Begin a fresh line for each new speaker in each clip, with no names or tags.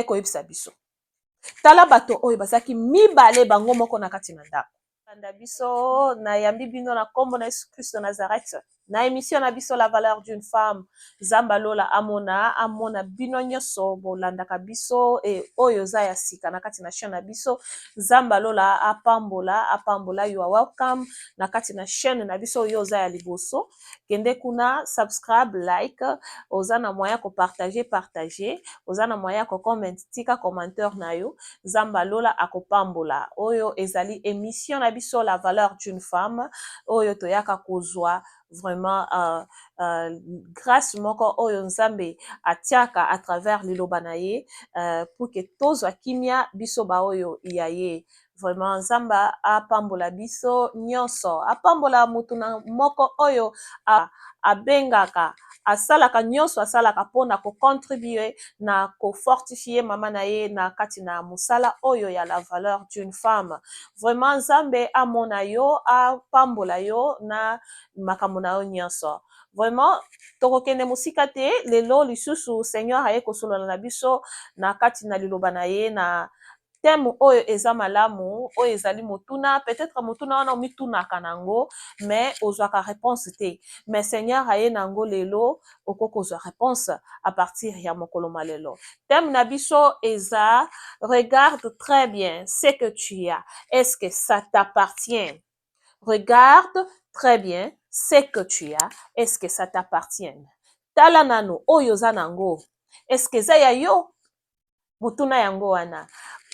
Koyebisa biso, tala bato oyo bazalaki mibale, bango moko na kati na ndako. Landa biso, nayambi bino na nkombo na Yesu Kristo Nazareth na émission na biso La valeur d'une femme. Nzambe alola amona, amona bino nyonso bolandaka biso. E oyo eza ya sika na kati na chaîne na biso, Nzambe alola apambola, apambola. You are welcome na kati na chaîne na biso. Oyo oza ya liboso, kende kuna, subscribe, like. Oza na moyen kopartage, partage. Oza na moyen kocomment, tika commentaire na yo. Nzambe alola akopambola. Oyo ezali émission na biso La valeur d'une femme, oyo toyaka kozwa vraiment grâce moko oyo Nzambe atiaka à travers liloba na ye pour que tozwa kimia, biso baoyo ya ye. Vraiment, Nzambe apambola biso nyonso, apambola motu na moko oyo abengaka, asalaka nyonso, asalaka mpona kocontribue na kofortifie mama na ye na kati na mosala oyo ya La valeur d'une femme. Vraiment, Nzambe amona yo, apambola yo na makambo na yo nyonso. Vraiment, tokokende mosika te. Lelo lisusu, Seigneur aye kosolola na biso na kati na liloba na ye na thème oyo eza malamu, oyo ezali motuna. Peut-être motuna wana omitunaka nango, mais ozwaka réponse te. Mais Seigneur aye nango lelo, okoki kozwa réponse à partir ya mokolo ma lelo. Thème na biso eza: regarde très bien ce que tu as, est-ce que ça t'appartient? Regarde très bien ce que tu as, est-ce que ça t'appartient? Tala nano oyo oza nango, est-ce que eza ya yo? Motuna yango wana,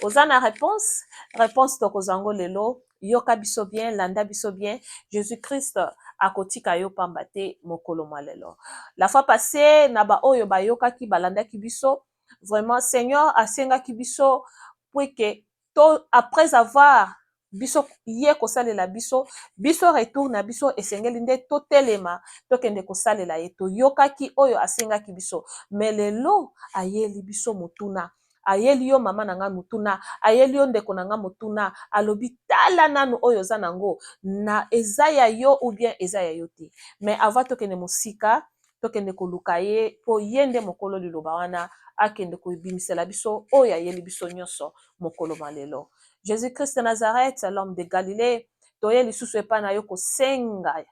oza na réponse? Réponse tokozwa yango lelo. Yoka biso bien, landa biso bien. Jésus Christ akotika yo pamba te mokolo mwa lelo. La fois passée, na baoyo bayokaki, balandaki biso, vraiment Seigneur asengaki biso po que to, après avoir biso ye kosalela biso, biso retour na biso esengeli nde totelema, tokende kosalela ye. Toyokaki oyo asengaki biso, mais lelo ayeli biso motuna. Ayeli yo mama na nga motuna, ayeli yo ndeko na nga motuna. Alobi: tala nanu oyo oza nango na eza ya yo ou bien eza ya yo te? Mais avant tokende mosika, tokende koluka ye, mpo ye nde mokolo liloba wana akende kobimisela biso oyo ayeli biso nyonso mokolo ma lelo. Jésus Christ de Nazareth, l'homme de Galilée, toye lisusu epai na yo kosenga,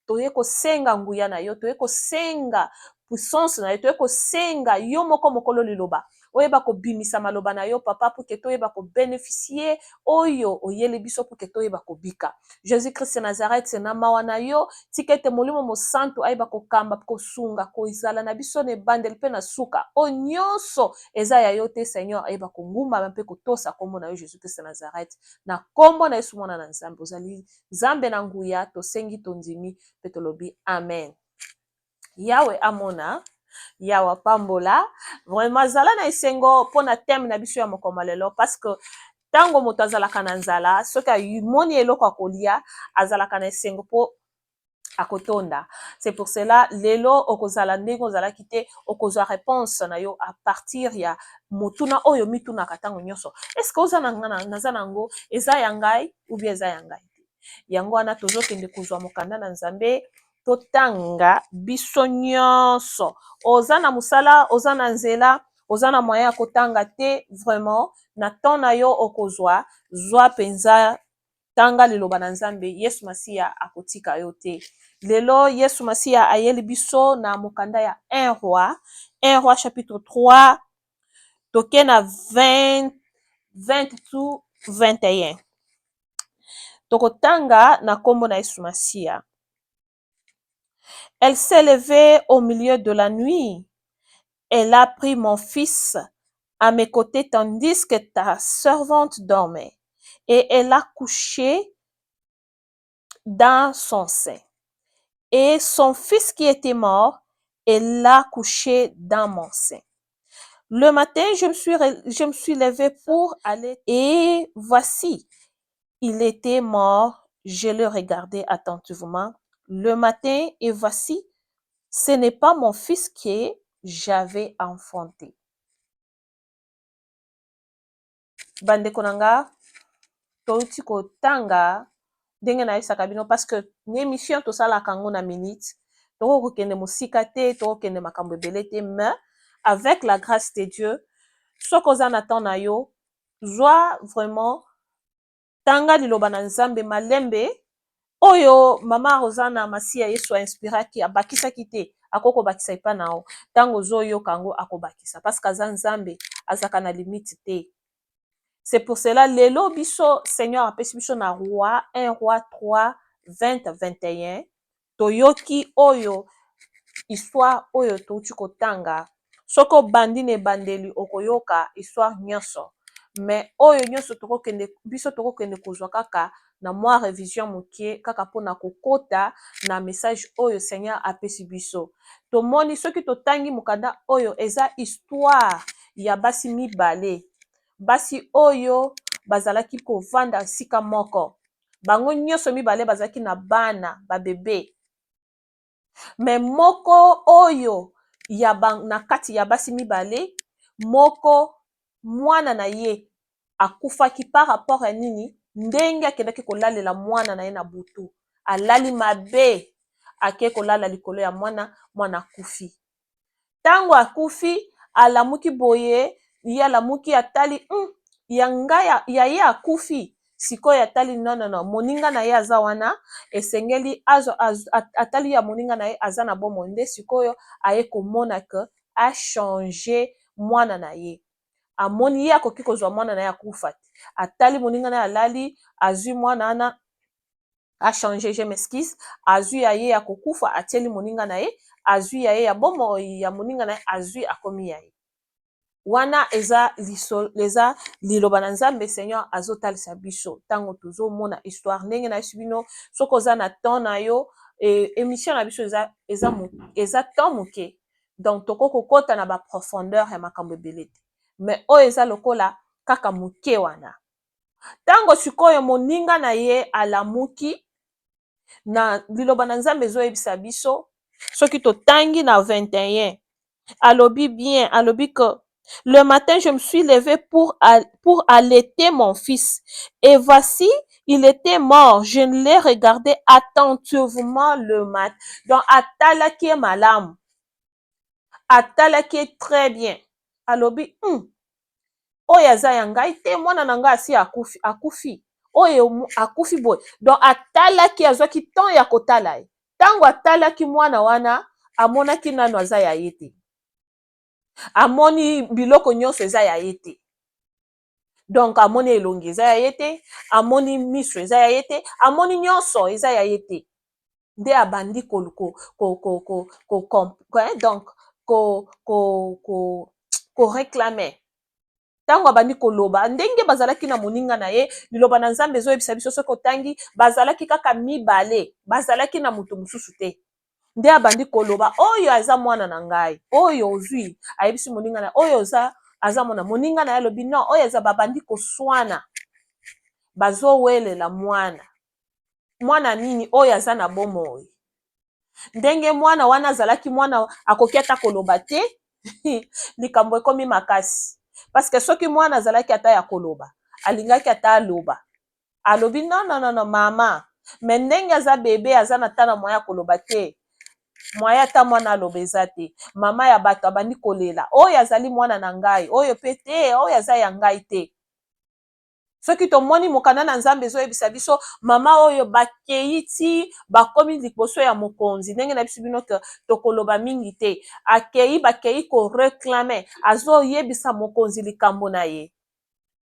toye kosenga nguya na yo, toye kosenga puissance na yo, toye kosenga yo moko mokolo liloba oyeba kobimisa maloba na yo, Papa, pour que toyeba kobénéficie oyo oyeli biso, pour que toyeba kobika. Jésus Christ Nazareth, na mawa na yo, tika ete Molimo Mosantu ayeba kokamba, kosunga, kozala na biso na ebandeli mpe na suka. Oyo nyonso eza ya yo te, Seigneur, ayeba kongumbama mpe kotosa nkombo na yo. Jésus Christ Nazareth, na nkombo na Yesu Mwana na Nzambe, ozali Nzambe na nguya, tosengi, tondimi mpe tolobi amen. Yawe amona, Yawe apambola. Vraiment, zala na esengo mpona thème na biso ya mokolo lelo, parce que ntango moto azalaka na nzala, soki amoni eloko ya kolia, azalaka na esengo mpo akotonda. C'est pour cela lelo okozala ndenge ozalaki te, okozwa réponse na yo à partir ya motuna oyo mitunaka ntango nyonso: est ce que oza na nga, naza nango, eza ya ngai ou bien eza ya ngai te? Yango wana tozokende kozwa mokanda na Nzambe, totanga biso nyonso. Oza na mosala, oza na nzela, oza na moyen ya kotanga te, vraiment na temps na yo okozwa, zwa mpenza, tanga liloba na Nzambe. Yesu Masiya akotika yo te. Lelo Yesu Masiya ayeli biso na mokanda ya 1 Roi, 1 Roi chapitre 3, toke na 20, 22, 21. Tokotanga na nkombo na Yesu Masiya. Elle s'est levée au milieu de la nuit. Elle a pris mon fils à mes côtés tandis que ta servante dormait. Et elle l'a couché dans son sein. Et son fils qui était mort, elle l'a couché dans mon sein. Le matin, je me suis levée pour aller et voici, il était mort. Je le regardais attentivement le matin et voici, ce n'est pas mon fils que j'avais enfanté. Bandeko na nga, touti kotanga ndenge nayebisaka bino, parce que ni émission tosalaka yango na minute, tokokokende mosika te, tokokende makambo ebele te, mais avec la grâce de Dieu. Soki oza na temps na yo, zwa vraiment, tanga liloba na Nzambe malembe. Oyo mama Rosana Masiya Yesu ainspiraki, abakisaki te, akoki kobakisa epa na yo. Ntango ozoyoka yango, akobakisa, parce que aza Nzambe, azalaka na limite te. C'est pour cela lelo biso Seigneur apesi biso na Roi 1 Roi 3 20 21. Toyoki oyo histoire oyo touti kotanga. Soki obandi na ebandeli, okoyoka histoire nyonso, mais oyo nyonso tokokende, biso tokokende kozwa kaka na mwa révision moke, kaka mpona kokota na message oyo Seigneur apesi biso. Tomoni, soki totangi mokanda oyo, eza histoire ya basi mibale, basi oyo bazalaki kovanda esika moko. Bango nyonso mibale bazalaki na bana babebe, mais moko oyo ya na kati ya basi mibale, moko mwana na ye akufaki par rapport ya nini? Ndenge akendaki kolalela mwana na ye na butu, alali mabe, ake kolala likolo ya mwana, mwana akufi. Ntango akufi, alamuki boye, ye alamuki, atali ya ngai ya ye akufi. Sikoyo atali, nonono, moninga na ye aza wana, esengeli atali ya moninga na ye aza na bomoi. Nde sikoyo aye komona ke achange mwana na ye. Amoni ye akoki kozwa mwana na ye akufa te. Atali moninga na ye alali, azwi mwana wana, achange, je m'excuse, azwi ya ye ya kokufa, atieli moninga na ye, azwi ya ye ya bomoi, ya moninga na ye azwi, akomi ya ye. Wana eza eza liloba na Nzambe Seigneur azotalisa biso ntango tozomona histoire. Ndenge nayesi bino, soki oza na temps na yo, émission na biso eza temps moke, donc tokoki kokɔta na baprofondeur ya makambo ebele te, mais oyo eza lokola kaka moke wana. Ntango sikoyo moninga na ye alamuki, na liloba na Nzambe ezoyebisa biso, soki totangi na 21, alobi bien, alobi que: "Le matin, je me suis levé pour allaiter mon fils. Et voici, il était mort. Je l'ai regardé attentivement le matin." Donc, atalaki ye malamu. Atalaki ye très bien. Alobi, oyo aza ya ngai te, mwana na ngai asi akufi, akufi. Oyo akufi boye. Donc, atalaki, azwaki temps ya kotala ye. Ntango atalaki mwana wana, amonaki nano aza ya ye te. Amoni biloko nyonso eza ya ye te. Donc amoni elongi eza ya ye te, amoni miso eza ya ye te, amoni nyonso eza ya ye te. Nde abandi ko, ko, ko, ko, ko, ko, ko, donc ko, ko, ko, koréclamer. Ntango abandi koloba, ndenge bazalaki na moninga na ye, liloba na Nzambe ezoyebisa biso, soki otangi, bazalaki kaka mibale, bazalaki na moto mosusu te. Nde abandi koloba: "Oyo aza mwana na ngai, oyo ozwi." Ayebisi moninga na oyo oza aza mwana. Moninga na ye alobi: "Non, oyo eza." Babandi koswana, bazowelela mwana. Mwana nini oyo aza na bomoi? Ndenge mwana wana azalaki mwana, akoki ata koloba te. Likambo ekomi makasi, parce que soki mwana azalaki ata ya koloba, alingaki ata aloba, alobi: "Non, non, non, non, mama." Mais ndenge aza bebe, aza na ta na moyen ya koloba te, moyen ata mwana aloba eza te. Mama ya bato abandi kolela: "Oyo azali mwana na ngai, oyo mpe te, oyo aza ya ngai te." Soki tomoni, mokanda na Nzambe ezoyebisa biso, mama oyo bakei ti bakomi liboso ya mokonzi. Ndenge na biso bino, tokoloba mingi te. Akei, bakei koréclamer, azoyebisa mokonzi likambo na ye,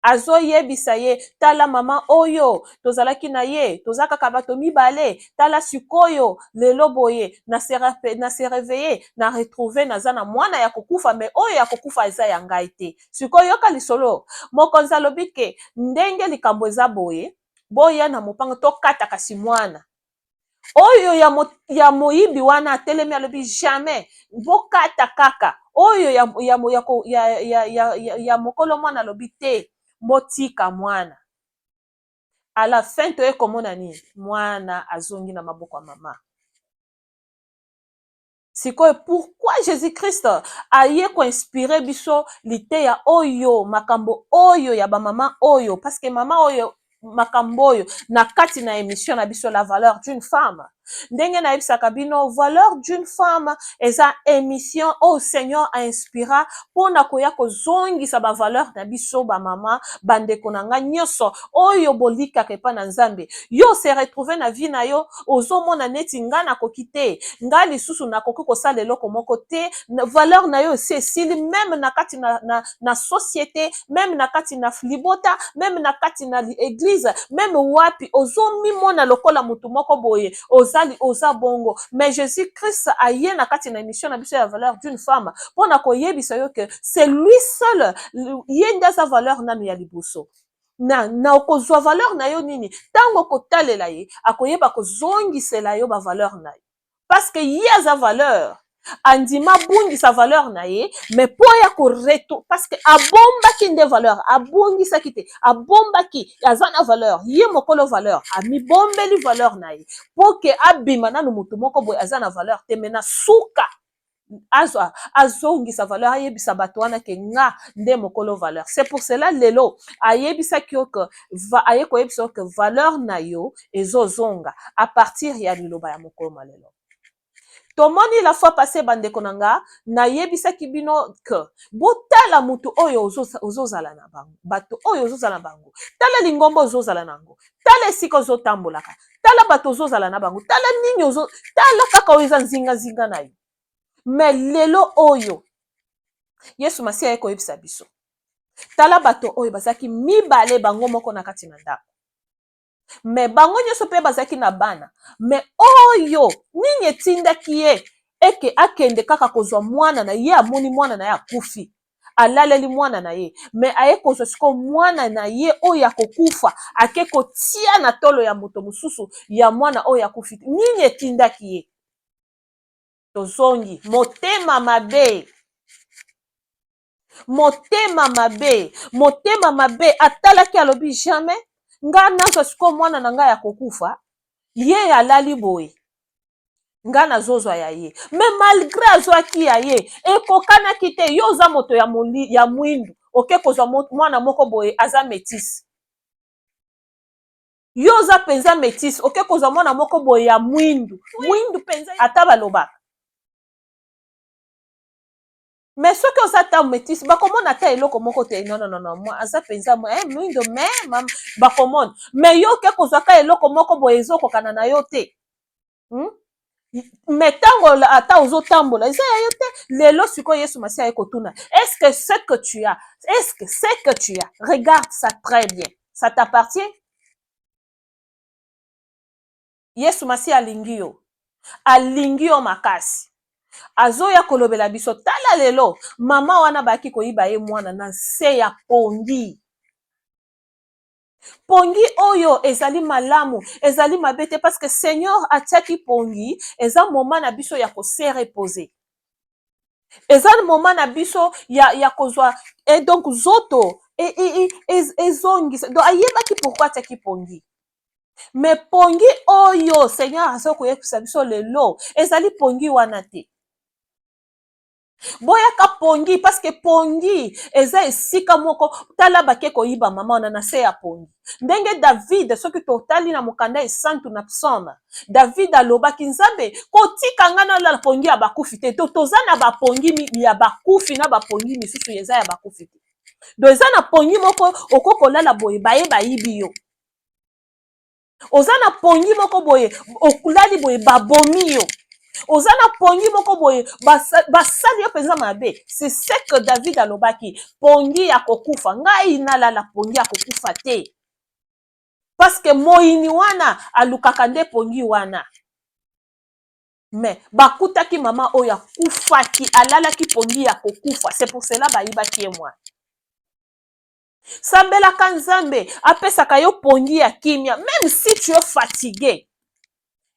azoyebisa ye: "Tala mama oyo tozalaki na ye, toza kaka bato mibale. Tala sikoyo lelo boye, na se réveille, na retrouve naza na mwana ya kokufa, mais oyo ya kokufa eza ya ngai te." Sikoyo yoka lisolo. Mokonzi alobi ke ndenge likambo eza boye, boya na mopanga, tokata kasi mwana oyo ya moyibi wana. Atelemi, alobi: "Jamais, bokata kaka oyo ya mokolo." Mwana alobi: "Te, botika mwana." À la fin, toye komona nini? Mwana azongi na maboko ya mama. Sikoyo, pourquoi Jésus Christ aye koinspirer biso liteya oyo, makambo oyo ya bamama oyo? Parce que mama oyo, makambo oyo na kati na émission na biso La valeur d'une femme. Ndenge nayebisaka bino, Valeur d'une femme eza émission oyo Seigneur ainspira mpona koya kozongisa bavaleur na biso bamama. Bandeko na ngai nyonso oyo bolikaka epai na Nzambe, yo se retrouve na vie na yo, ozomona neti ngai nakoki te, ngai lisusu nakoki kosala eloko moko te, valeur na yo esi esili, même na kati na société, même na kati na libota, même na kati na église, même wapi ozomimona lokola motu moko boye, ozali oza bongo. Mais Jésus Christ aye na kati na émission na biso ya Valeur d'une femme mpona koyebisa yo ke c'est lui seul, ye nde aza valeur nanu ya liboso. Na okozwa valeur na yo nini? Ntango okotalela ye, akoyeba kozongisela yo bavaleur na yo, parce que ye aza valeur. Andima abungisa valeur na ye, mais mpo ya koreto, parce que abombaki nde valeur, abungisaki te, abombaki. Aza na valeur, ye mokolo valeur, amibombeli valeur na ye mpo ke abima nanu motu moko boye aza na valeur te, mais na suka azwa, azongisa valeur, ayebisa bato wana ke nga nde mokolo valeur. C'est pour cela lelo ayebisaki yo ke aye koyebisa yo ke valeur na yo ezozonga à partir ya liloba ya mokolo malelo. Tomoni la fois passée, bandeko na nga, nayebisaki bino ke botala motu oyo ozozala na bango, bato oyo ozozala na bango, tala lingomba ozozala na yango, tala esika ozotambolaka, tala bato ozozala na bango, tala nini ozo tala kaka oyo eza nzingazinga na yo. Mais lelo oyo Yesu Masiya aye koyebisa biso, tala bato oyo bazalaki mibale bango moko na kati na ndako, mais bango nyonso mpe bazalaki na bana. Mais oyo nini etindaki ye eke akende kaka kozwa mwana na ye? Amoni mwana na ye akufi, alaleli mwana na ye, mais aye kozwa sikoyo mwana na ye oyo akokufa, ake kotia na tolo ya moto mosusu ya mwana oyo akufi. Nini etindaki ye? Tozongi motema mabe, motema mabe, motema mabe. Atalaki, alobi: "Jamais nga nazwa sikoyo mwana na ngai ya kokufa, ye alali boye, nga nazozwa ya ye." Mais malgré azwaki ya ye, ekokanaki te. Yo oza moto ya mwindu, oke kozwa mwana moko boye aza métisse. Yo oza mpenza métisse, oke kozwa mwana moko boye ya mwindu, mwindu mpenza, ata balobaka. Mais soki oza ata métisse, bakomona ata eloko moko te. Non, non, non, non, aza mpenza mwindo, mais bakomona. Mais yo oke kozwaka eloko moko boye ezokokana na yo te, Mais ntango ata ozotambola, eza ya yo te. Lelo sikoyo Yesu Masiya aye kotuna: est ce que ce que tu as, est ce que ce que tu as, regarde ça très bien, ça t'appartient? Yesu Masiya alingi yo, alingi yo makasi, azoya kolobela biso. Tala lelo mama wana bayaki koyiba ye mwana na nse ya pongi. Pongi oyo ezali malamu, ezali mabe te, parce que Seigneur atiaki pongi, eza moment na biso ya kose reposer, eza moment na biso ya kozwa e donc zoto ezongisa. Donc ayebaki pourquoi atiaki pongi. Mais pongi oyo Seigneur aza koyebisa biso lelo ezali pongi wana te. Boyaka pongi, parce que pongi eza esika moko. Tala, bake koyiba mama wana na se ya pongi. Ndenge David, soki totali na mokanda esantu na Psaume, David alobaki: "Nzambe, kotika nga nalala pongi ya bakufi te." To toza na bapongi ya bakufi na bapongi misusu eza ya bakufi te. Donc eza na pongi moko okoki kolala boye, baye bayibi yo. Oza na pongi moko boye, olali boye, babomi yo. Oza na pongi moko boye, basali yo mpenza mabe. C'est ce que David alobaki: "Pongi ya kokufa, ngai nalala pongi ya kokufa te", parce que moyini wana alukaka nde pongi wana. Mais bakutaki mama oyo akufaki, alalaki pongi ya kokufa. C'est pour cela bayibaki ye mwana. Sambelaka Nzambe apesaka yo pongi ya kimia, même si tu es fatigué.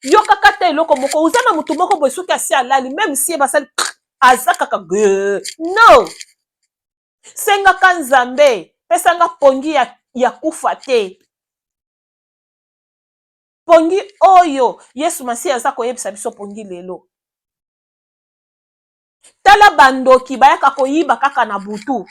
Yokaka te eloko moko. Oza na motu moko boye, soki asi alali, même si ye basali, aza kaka non. Sengaka Nzambe: "Pesanga pongi ya kufa te." Pongi oyo Yesu Masiya aza koyebisa biso pongi lelo, tala, bandoki bayaka koyiba kaka na butu.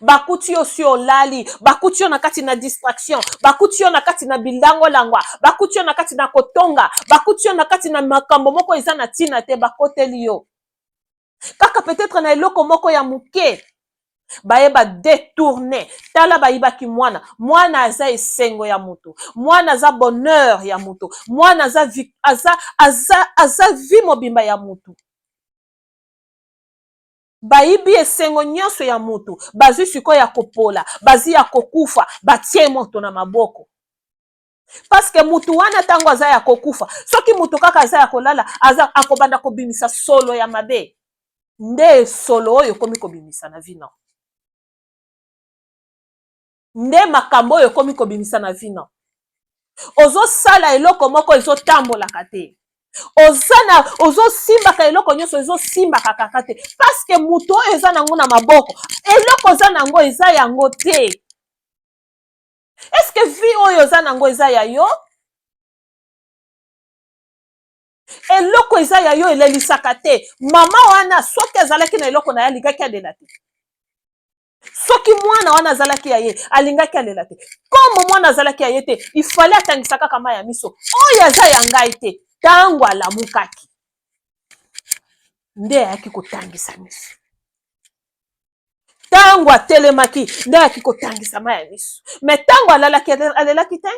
Bakuti yo si olali, bakuti yo na kati na distraction, bakuti yo na kati na bilangolangwa, bakuti yo na kati na kotonga, bakuti yo na kati na makambo moko eza na ntina te. Bakoteli yo kaka peut-être na eloko moko ya moke, baye badétourner. Tala, bayibaki mwana. Mwana aza esengo ya moto, mwana aza bonheur ya moto, mwana aza, aza, aza, aza vie mobimba ya moto. Bayibi esengo nyonso ya moto, bazwi sikoyo ya kopola, bazwi ya kokufa, batie moto na maboko, parce que mutu wana, ntango aza ya kokufa, soki mutu kaka aza ya kolala, aza akobanda kobimisa solo ya mabe. Nde solo oyo ekomi kobimisa na vie, nde makambo oyo ekomi kobimisa na vie. Ozosala eloko moko, ezotambolaka te. Oza na, ozosimbaka eloko nyonso, ezosimbaka kaka te, parce que moto oyo eza nango na maboko, eloko oza nango eza yango te. Est-ce vie oyo oza nango eza ya yo? Eloko eza ya yo elelisaka te. Mama wana, soki azalaki na eloko na ye, alingaki alela te. Soki mwana wana azalaki ya ye, alingaki alela te. Comme mwana azalaki ya ye te, ifale atangisa kaka mai ya miso. Oyo aza ya ngai te. Ntango alamukaki nde ayaki kotangisa miso. Ntango atelemaki nde ayaki kotangisa mai ya miso. Mais ntango alalaki, alelaki te.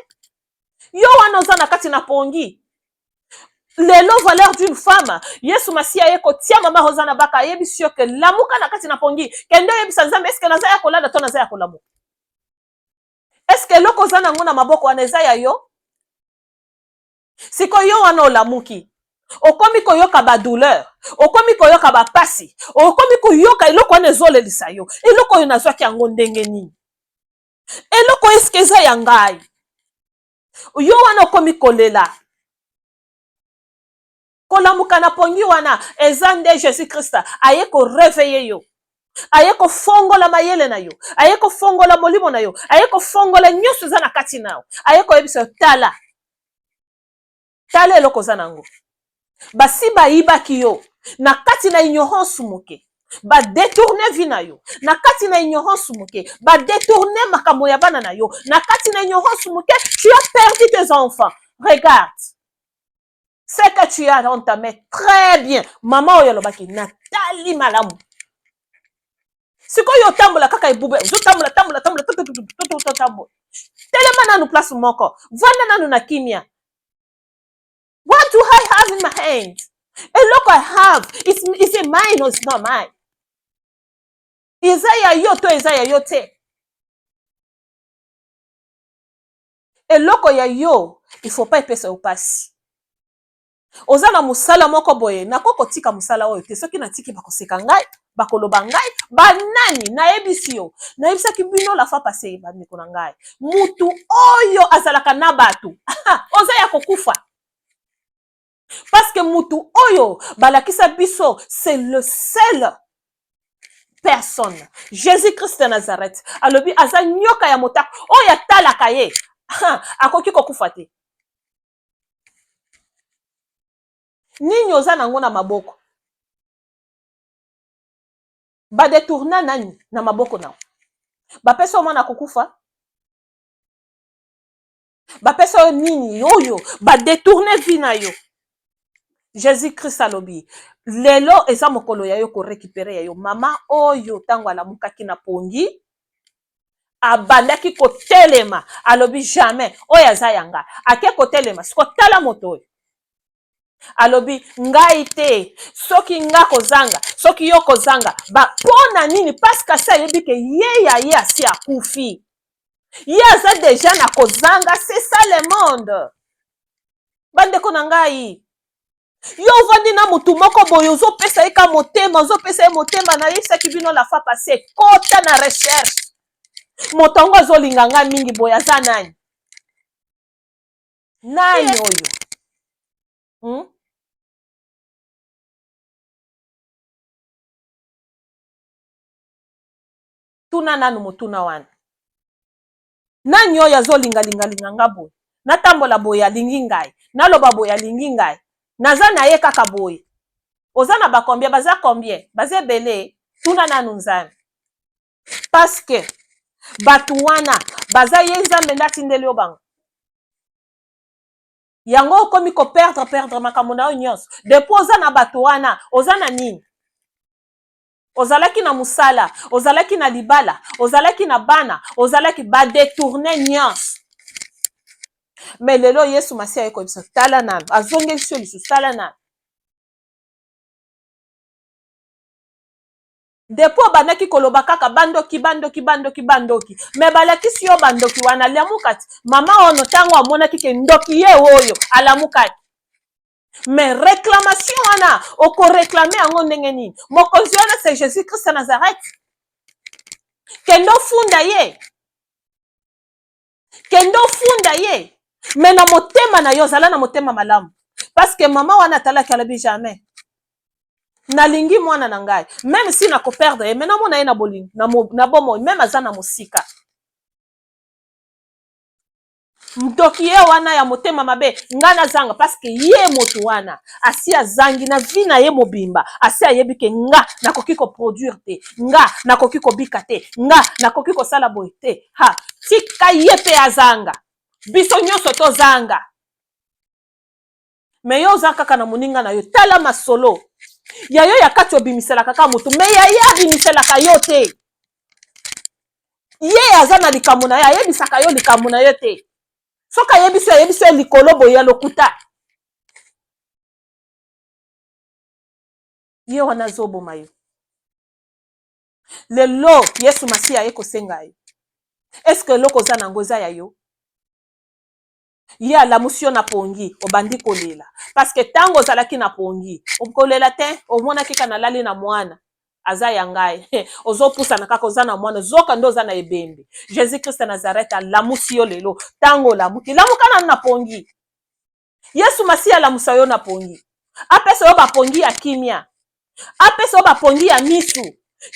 Yo wana oza na kati na pongi lelo, valeur d'une femme, Yesu Masiya aye kotia mama Rosa na baka, ayebisi yo ke lamuka na kati na pongi, kende oyebisa Nzambe: eske naza ya kolala to naza ya kolamuka? Eske eloko oza nango na maboko wana eza ya yo? Sikoyo yo wana olamuki, okomi koyoka badouleur, okomi koyoka bapasi, okomi koyoka eloko wana ezolelisa yo. Eloko oyo nazwaki yango ndenge nini? Eloko eske eza ya ngai? Yo wana okomi kolela. Kolamuka na pongi wana eza nde Jésus Christ aye koréveiller yo, aye kofongola mayele na yo, aye kofongola molimo na yo, aye kofongola nyonso eza na kati na yo, aye koyebisa yo: tala, tala eloko oza nango. Basi bayibaki yo na kati na ignorance moke, badétourner vie na yo na kati na ignorance moke, badétourner makambo ya bana na yo na kati na ignorance moke. Tu as perdu tes enfants. Regarde ce que tu as entamé très bien. Mama oyo alobaki: natali malamu. Sikoyo otambola kaka ebube, ozotambola, tambola, tambola, tambola. Telema nanu place moko, vanda nanu na kimia. What do I have in my hand? Eloko I have, is it mine or is not mine? Eza ya yo to eza ya yo te? Eloko ya yo, il faut pas epesa yo pasi. Oza na mosala moko boye, nako kotika mosala oyo te. Soki natiki, bakoseka ngai, bakoloba ngai banani. Nayebisi yo, nayebisaki bino la fois passée, bandeko na ngai, mutu oyo azalaka na bato, oza ya kokufa, parce que mutu oyo balakisa biso, c'est le seul personne, Jésus Christ de Nazareth. Alobi aza nyoka ya motako, oyo atalaka ye akoki kokufa te. Nini oza nango na maboko? Badétourner nani na maboko na bapesa yo mwana kokufa? Bapesa yo nini oyo badétourner vie na yo? Jésus Christ alobi lelo eza mokolo ya yo korécupérer ya yo. Mama oyo, ntango alamukaki na pongi, abandaki kotelema, alobi: jamais, oyo aza ya nga. Ake kotelema. Siko tala moto oyo alobi: ngai te, soki nga kozanga, soki yo kozanga ba, mpo na nini? Parce que asi ayebi ke ye ya ye asi akufi, ye aza déjà na kozanga. C'est ça le monde, bandeko na ngai. Yo ovandi na motu moko boye, ozopesa ye ka motema, ozopesa ye motema. Nayebisaki bino la fois passée, kota na recherche. Moto yango azolinga ngai mingi boye, aza nani? Nani oyo, Tuna nanu motuna wana: nani oyo azolingalingalinga nga boye? Natambola boye, alingi ngai. Naloba boye, alingi ngai. Naza na ye kaka boye. Oza na bacombien? Baza combien? Baza ebele. Tuna nanu Nzambe. Parce que bato wana baza ye Nzambe nde atindeli yo bango. Yango okomi koperdre perdre makambo na yo nyonso. Depuis oza na bato wana, oza na nini? Ozalaki na mosala, ozalaki na libala, ozalaki na bana, ozalaki badétourner nyonso. Mais lelo Yesu Masiya aye koyebisa: tala nano, azongeli yo lisusu, tala nano. Depuis obandaki koloba kaka bandoki, bandoki, bandoki, bandoki, mais balakisi yo bandoki wana. Lamuka ti mama ono. Ntango amonaki ke ndoki ye oyo, alamukaki. Mais réclamation wana, okoréclamer yango ndenge nini? Mokonzi wana, c'est Jésus Christ ya Nazareth. Kende ofunda ye, kende ofunda ye. Mais na motema na yo, ozala na motema malamu, parce que mama wana atalaki, alobi: jamais, nalingi mwana na ngai, même si nakoperdre ye, mais namona ye na bolingo, na bomoi, même aza na mosika. Ndoki ye wana ya motema mabe, ngai nazanga, parce que ye moto wana asi azangi na vie na ye mobimba. Asi ayebi ke nga nakoki koproduire te, nga nakoki kobika te, nga nakoki kosala boye te. Ha, tika ye mpe azanga, biso nyonso tozanga. Mais yo oza kaka na moninga na yo. Tala masolo ya yo ya kati, obimiselaka kaka motu, mais ya ye abimiselaka yo te. Ye aza na likambo na ye, ayebisaka yo likambo na yo te. Soki ayebisi yo, ayebisi yo likolo boye ya lokuta. Ye wana azoboma yo. Lelo Yesu Masiya aye kosenga yo: est-ce eloko oza nango eza ya yo? Ye alamusi yo na pongi, obandi kolela, parce que ntango ozalaki na pongi, kolela te, omonaki ka nalali na mwana, aza ya ngai. Ozopusana kaka, oza na mwana, zoka nde oza na ebembe. Jésus Christ ya Nazareth alamusi yo lelo. Ntango olamuki, lamuka nanu na pongi. Yesu Masiya alamusa yo na pongi, apesa yo bapongi ya kimia, apesa yo bapongi ya misu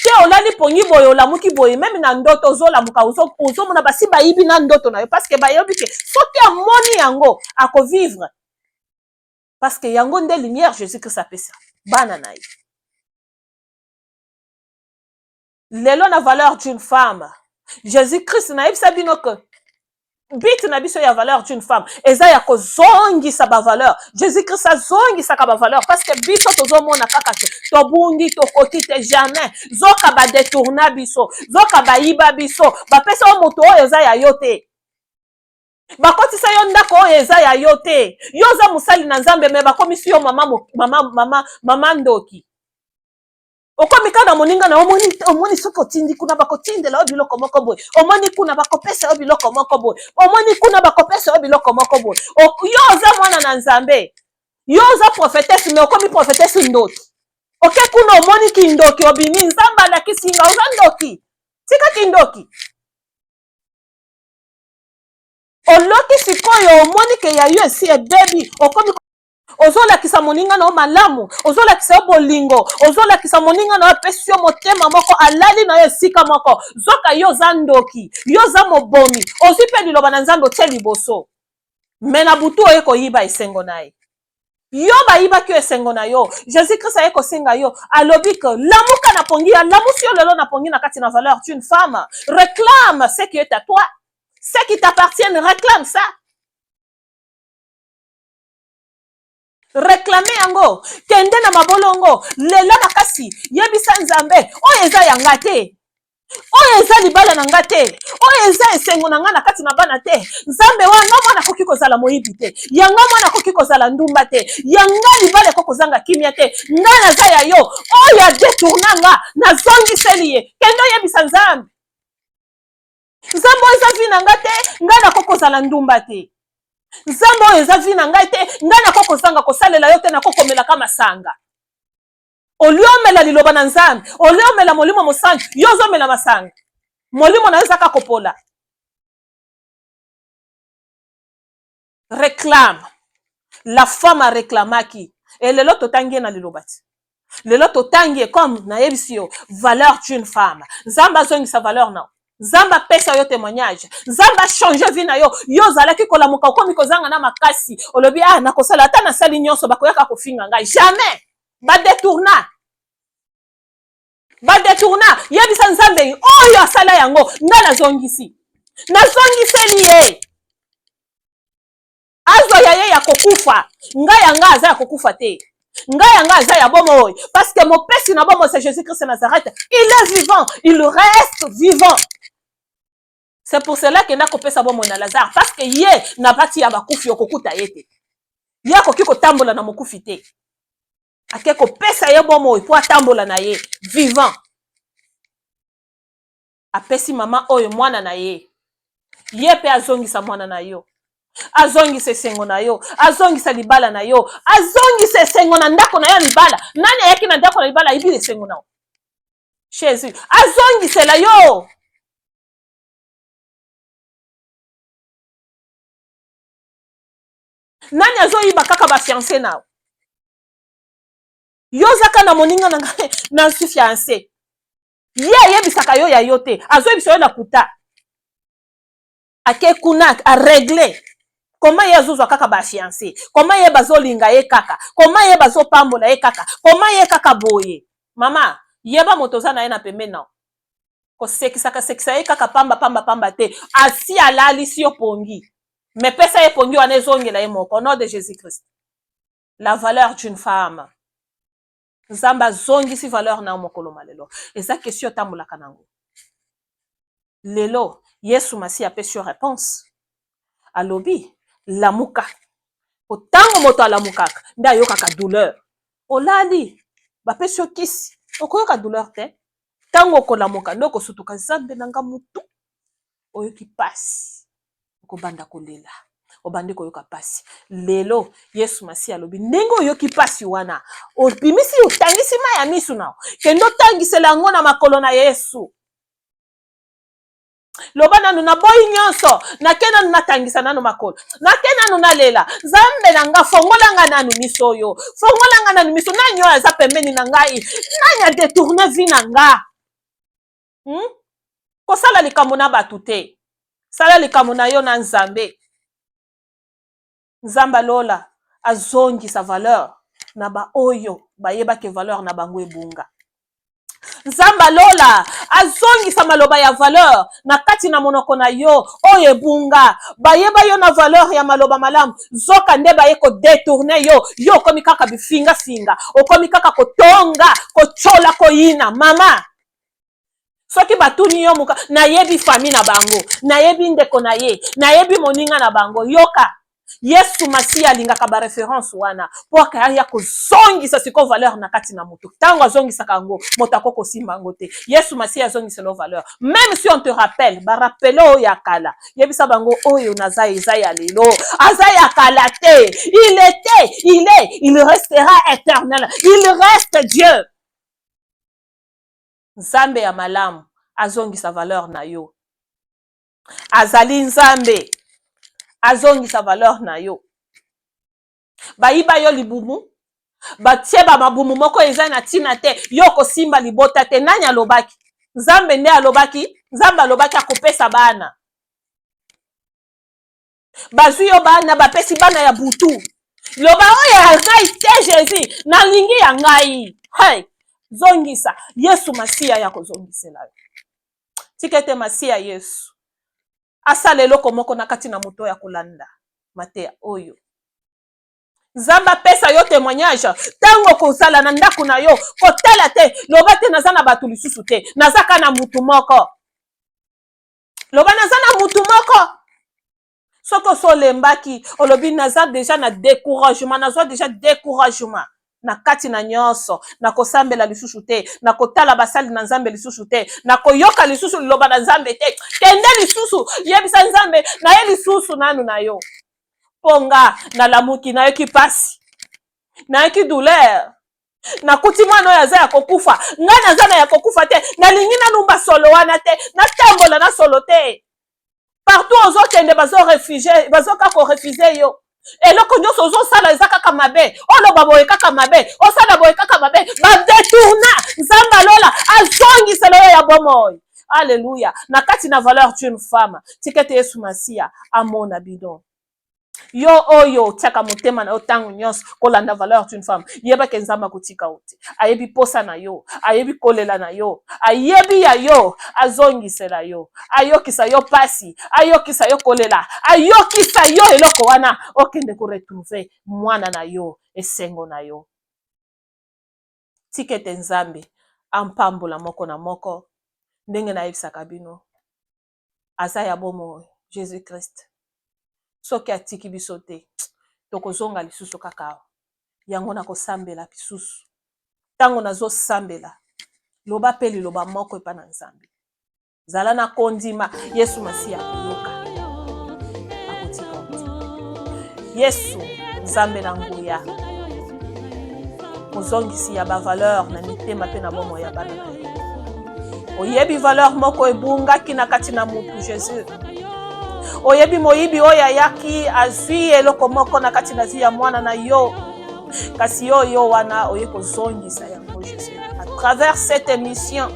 te. Olali pongi boye, olamuki boye, même na ndoto ozolamuka, ozomona basi bayibi na ndoto na yo, parce que bayebi ke soki amoni yango, akovivre, parce que yango nde lumière Jésus Christ apesa bana na ye. Lelo na Valeur d'une femme, Jésus Christ nayebisa bino ke but na biso ya Valeur d'une femme eza ya kozongisa bavaleur. Jésus Christ azongisaka bavaleur, parce que biso tozomona kaka te tobungi, tokoki te, jamais. Zoka badétourna biso, zoka bayiba biso, bapesa yo moto oyo eza ya yo te, bakotisa yo ndako oyo eza ya yo te. Yo oza mosali na Nzambe, mais bakomisi yo mama, mama, mama, mama ndoki. Okomi kaka na moninga na omoni, omoni soki otindi kuna, bakotindela yo biloko moko boye, omoni kuna, bakopesa yo biloko moko boye, omoni kuna, bakopesa yo biloko moko boye. Yo oza mwana na Nzambe, yo oza prophétesse, mais okomi prophétesse ndoki. Oke kuna, omoni kindoki, obimi: Nzambe alakisi nga oza ndoki, tika kindoki. Oloki sikoyo, omoni ke ya yo esi ebebi. Okomi ozolakisa moninga na yo malamu, ozolakisa yo bolingo, ozolakisa moninga na yo, apesi yo motema moko, alali na yo esika moko. Zoka yo oza ndoki, yo oza mobomi. Ozwi mpe liloba na Nzambe, otie liboso, mais na butu oye koyiba esengo na ye. Yo bayibaki yo esengo na yo. Jésus Christ aye kosenga yo, alobi ke lamuka na pongi. Alamusi yo lelo na pongi na kati na Valeur d'une femme. Réclame ce qui est à toi, ce qui t'appartienne, réclame ça, réclame yango. Kende na mabolongo, lela makasi, yebisa Nzambe: oyo eza ya nga te, oyo eza libala na nga te, oyo eza esengo na nga na kati na bana te. Nzambe wana, mwana akoki kozala moyibi te, yanga mwana akoki kozala ndumba te, yanga libala ekoki kozanga kimia te. Nga naza ya yo, oyo adétourna nga, nazongiseli ye. Kende oyebisa Nzambe: Nzambe, oyo eza vie na nga te, ngai nakoki kozala ndumba te. Nzambe, oyo eza vie na ngai te, ngai nakoki kozanga kosalela yo te, nakokomelaka masanga. Olie omela liloba na Nzambe, olie omela Molimo Mosantu, yo ozomela masanga, molimo na yo ezaka kopola. Réclame. La femme aréclamaki e lelo totangi ye na liloba ti lelo totangi ye. Comme nayebisi yo, Valeur d'une femme, Nzambe azongisa valeur na Nzambe, apesa yo témoignage, Nzambe achange vie na yo. Yo ozalaki kolamuka, okomi kozanga na makasi, olobi: ah, nakosala, ata nasali nyonso, bakoyaka kofinga ngai. Jamais, badétourna. Badetourna, yebisa Nzambe oyo asala yango, nga nazongisi, nazongiseli ye. Azwa ya ye ya kokufa, ngai ya nga aza ya kokufa te, ngai ya nga aza ya bomoi, parce que mopesi na bomoi, c'est Jésus Christ de Nazareth. Il est vivant, il reste vivant. C'est pour cela que nakopesa bomoi na Lazare, parce que ye na bati ya bakufi okokuta ye te, ye akoki kotambola na mokufi te. Ake kopesa ye bomoi mpo atambola na ye vivant. Apesi mama oyo mwana na ye, ye mpe azongisa mwana na yo, azongisa esengo na yo, azongisa libala na yo, azongisa esengo na ndako na yo libala. Nani ayaki na ndako na libala ayibi esengo na yo? Jésus azongisela yo. Nani azoyiba kaka bafiancé na yo? Ozaka na moninga na ngai na su fiancé, ye ayebisaka yo ya yo te, azoyebisa yo na kuta. Ake kuna arégler koma ye azozwa kaka bafiancé, koma ye bazolinga ye kaka, koma ye bazopambola ye kaka, koma ye kaka boye. Mama, yeba moto oza na ye na pembeni na kosekisaka sekisa ye kaka pamba pamba pamba te. Asi alalisi yo pongi, mais pesa ye pongi wana ezongela ye moko, au nom de Jésus Christ. La valeur d'une femme, Nzambe azongisi valeur na yo mokolo malelo. Eza question otambolaka nango lelo. Yesu Masi apesi yo réponse, alobi: lamuka. Ntango moto alamukaka nde ayokaka douleur. Olali, bapesi yo kisi, okoyoka douleur te. Ntango okolamuka nde okosutuka: Nzambe na nga, mutu oyoki pasi, okobanda kolela, obandi koyoka pasi. Lelo Yesu Masi alobi: ndenge oyoki pasi wana, obimisi, otangisi mai ya misu na, kende otangisela yango na makolo na Yesu. Loba nanu: naboyi nyonso, nake nanu natangisa nanu makolo, nake nanu nalela. Nzambe na nga, fongola nga nanu miso oyo, fongola nga nanu miso. Nani oyo aza pembeni na ngai? Nani adétourner vie na nga? Kosala likambo na bato te, sala likambo na yo na Nzambe. Nzambe alola azongisa valeur na baoyo bayebaki valeur na bango ebunga. Nzambe alola azongisa maloba ya valeur na kati na monoko na yo oyo ebunga. Bayeba yo na valeur ya maloba malamu, zoka nde baye kodétourner yo. Yo okomi kaka bifingafinga, okomi kaka kotonga, kotyola, koyina. Mama, soki batuni yo moka, nayebi famille na bango, nayebi ndeko na ye, nayebi moninga na bango. Yoka, Yesu Masiya alingaka baréférence wana mpo akaya kozongisa sikoyo valeur na kati na moto. Ntango azongisaka yango, moto akoki kosimba yango te. Yesu Masiya azongisela valeur. Même si on te rappelle, barappeler oyo ya kala, yebisa bango: oyo naza eza ya lelo, aza ya kala te. Il était, il est, il restera éternel, il reste Dieu. Nzambe ya malamu azongisa valeur na yo. Azali Nzambe, azongisa valeur na yo. Bayiba yo libumu, batie bamabumu moko eza na ntina te, yo kosimba libota te. Nani alobaki? Nzambe nde alobaki. Nzambe alobaki akopesa bana. Bazwi yo bana, bapesi bana ya butu. Loba: oyo ya ngai te, Jésus, nalingi ya ngai. Hey, zongisa. Yesu Masiya ya kozongisela yo. Tika ete Masiya Yesu asala eloko moko na kati na moto ya kolanda mateya oyo. Nzambe apesa yo témoignage. Ntango kozala na ndako na yo, kotala te, loba te: naza na bato lisusu te, naza ka na mutu moko. Loba: naza na mutu moko. Soki oso olembaki, olobi: naza déjà na découragement, nazwa déjà découragement na kati na nyonso, nakosambela lisusu te, nakotala basali na Nzambe lisusu te, nakoyoka lisusu liloba na Nzambe te, kende lisusu, yebisa Nzambe na ye lisusu nanu na yo: mpo nga nalamuki, nayoki pasi, nayoki douleur, nakuti mwana oyo aza ya kokufa, ngai naza na ya kokufa te, nalingi nanumba solo wana te, natambola na solo te. Partout ozokende, bazorefuser, bazoka korefuser yo. Eloko nyonso ozosala eza kaka mabe, oloba boye kaka mabe, osala boye kaka mabe. Badétourna, Nzambe alola azongisela yo ya bomoi. Alleluya. Na kati na valeur d'une femme, tika ete Yesu Masiya amona bino. Yo oyo otiaka motema na yo ntango nyonso kolanda Valeur d'une femme, yebake Nzambe akotika yo te. Ayebi posa na yo, ayebi kolela na yo, ayebi ya yo, azongisela yo, ayokisa yo pasi, ayokisa yo kolela, ayokisa yo eloko wana, okende koretrouver mwana na yo, esengo na yo. Tika ete Nzambe ampambola moko na moko. Ndenge nayebisaka bino, aza ya bomoi, Jésus Christ. Soki atiki biso te, tokozonga lisusu kaka awa. Yango nakosambela lisusu. Ntango nazosambela, loba mpe liloba moko epa na Nzambe. Zala na kondima, Yesu Masiya akoyoka, akotika yo te. Yesu Nzambe na nguya, mozongisi ya bavaleur na mitema mpe na bomoi ya bana na yo. Oyebi valeur moko ebungaki na kati na mutu, Jésus. Oyebi moyibi oyo ayaki azwi eloko moko na kati na vie ya mwana na yo, kasi yo yo wana oye kozongisa yango, Jésus, à travers cette émission.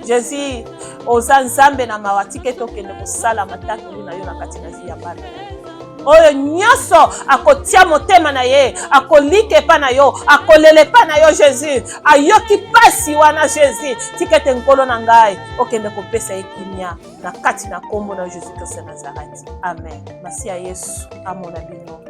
Jésus, oza Nzambe na mawa, tika ete okende kosala matatoli na yo na kati na vie ya bana oyo nyonso akotia motema na ye, akolika epa na yo, akolela epa na yo. Jésus, ayoki pasi wana. Jésus, tika ete Nkolo na ngai okende kopesa ye kimia na kati na nkombo na Jésus Kristo ya Nazareth, amen. Masiya Yesu amona bino.